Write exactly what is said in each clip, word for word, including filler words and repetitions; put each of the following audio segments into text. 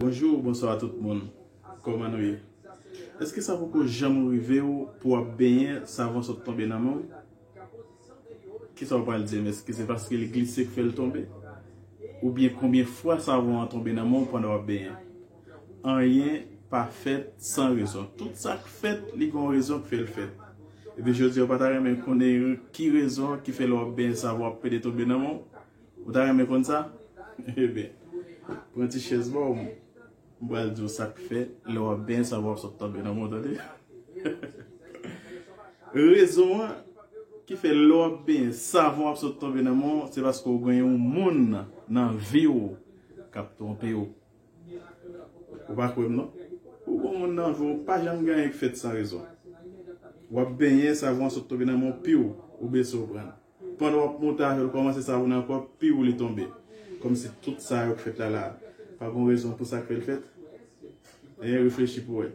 Bonjou, bonswa tout moun. Kòman nou ye? Èske sa poko janm rive w pou w ap benyen, savon sot tonbe nan men w? Kisa w pral di m? Èske se paske li glise k fè l tonbe? Oubyen konbyen fwa savon an tonbe nan men w pandan w ap benyen? Anyen pa fèt san rezon. Tout sa k fèt, li gen yon rezon k fè l fèt. Epi jodi a, w pa ta renmen konnen ki rezon ki fè lè w ap benyen savon ap pede tonbe nan men w? Ou ta renmen konn sa? Ebyen, pran ti chèz ba w, m pral di w sa k fè lè w ap benyen savon ap sot tonbe nan men w, tande? Rezon an ki fè lè w ap benyen savon ap sot tonbe nan men w, se paske w gen yon moun nan vi w k ap twonpe w. Ou pa kwè m non? Ou gen yon moun nan vi w, pa janm gen anyen k fèt san rezon. W ap benyen, savon an sot tonbe nan men w, piw, ou bese w pran l. Pandan w ap monte avè l, kòmanse savon nan kò w, piw, li tonbe. Kòmsi tout sa yo k fèt la la, pa gen rezon pou sa k fè l fèt? Ebyen, reflechi pou w wè.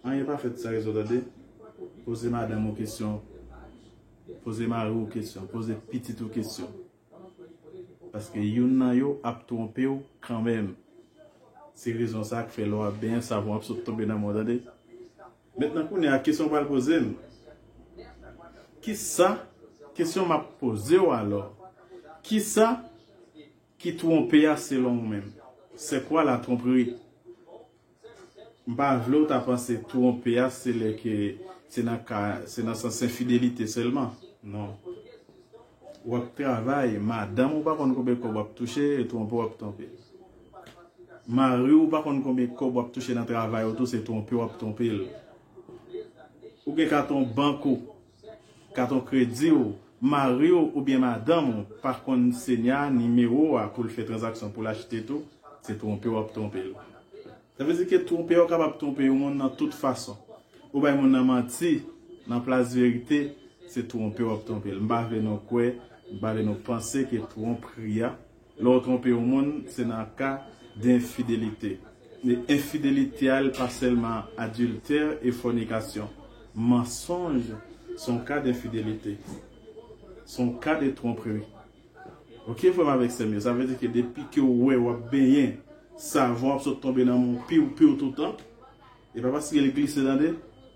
Anyen pa fèt san rezon, tande. Poze madanm ou kesyon. Poze mari w kesyon. Poze pitit ou kesyon. Paske youn nan yo ap twonpe w kanmenm. Se rezon sa k fè lè w ap benyen, savon ap sot tonbe nan men w, tande. Mentnan, kounye a, kesyon w pral poze m, kisa, kesyon m ap poze w alò, kisa ki twonpe a selon w menm? C'est quoi la tromperie? M pa vle w ta panse twonpe a se lè ke se nan ka, se nan sans enfidelite sèlman. Non. W ap travay, madanm ou pa konn konbyen kòb w ap touche, e twonpe w ap twonpe l. Mari w pa konn konbyen kòb w ap touche nan travay ou tou, se twonpe w ap twonpe l. Ou gen katon bank ou, katon kredi w, mari w oubyen madanm ou pa konn se nya nimewo a pou l fè tranzaksyon pou l achte tou, se twonpe w ap twonpe l. Sa vle di ke twonpe a, ou kapab twonpe yon moun nan tout fason. Ou bay moun nan manti nan plas verite, se twonpe w ap twonpe l. M pa vle nou kwè, m pa vle nou panse ke twonpri a, lè w twonpe yon moun, se nan ka denfidelite. E enfidelite a, li pa sèlman adiltè e fònikasyon. Mansonj se yon ka denfidelite. Se yon ka de twonpri. Ok, frè m avèk sè m yo, sa vle di ke depi ke w wè w ap benyen, savon ap sot tonbe nan men w, piw, piw toutan, e pa paske li glise, tande,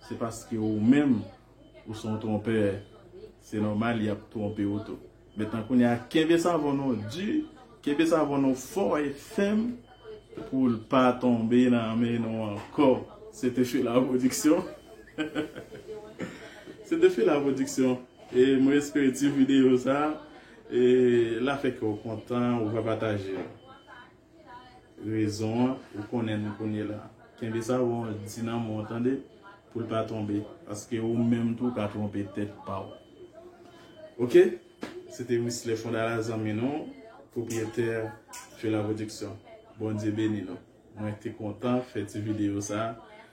se paske ou menm, ou se yon twonpè. Se nòmal, y ap twonpe w tou. Mentnan, kounye a, kenbe savon nou di, kenbe savon nou fò e fèm pou l pa tonbe nan men nou ankò. Se te Fela Pwodiksyon. Se te Fela Pwodiksyon. E mwen espere ti videyo sa, e, l a fè kè w kontan, ou va pataje l. Rezon an, ou konnen l kounye la. Kenbe savon an di nan men w, tande, pou l pa tonbe. Paske ou menm tou ka twonpe tèt pa w. Ok? Se te Wisley Fondala, zanmi nou, pwopriyetè Fela Pwodiksyon. Bondye beni nou. Mwen te kontan fè ti videyo sa.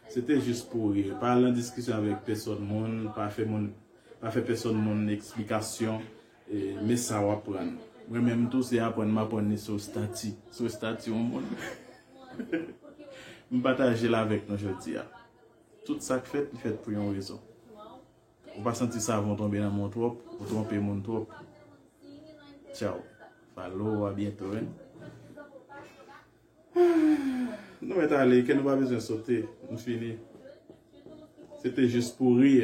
Se te jis pou ri. Pa al nan diskisyon avèk pèsòn moun, pa fè moun, pa fè pèsòn moun eksplikasyon, e, men sa w aprann. Mwen menm tou, se aprann m aprann li sou estati. Sou estati yon moun. M pataje l avèk nou jodi a. Tout sa k fèt, li fèt pou yon rezon. Ou pa santi savon tonbe nan men w twòp, ou twonpe moun twòp. Tchaw. Follow, a byento, hein. Nou mèt ale, kè nou pa bezwen sote. Nou fini. Se te jis pou ri.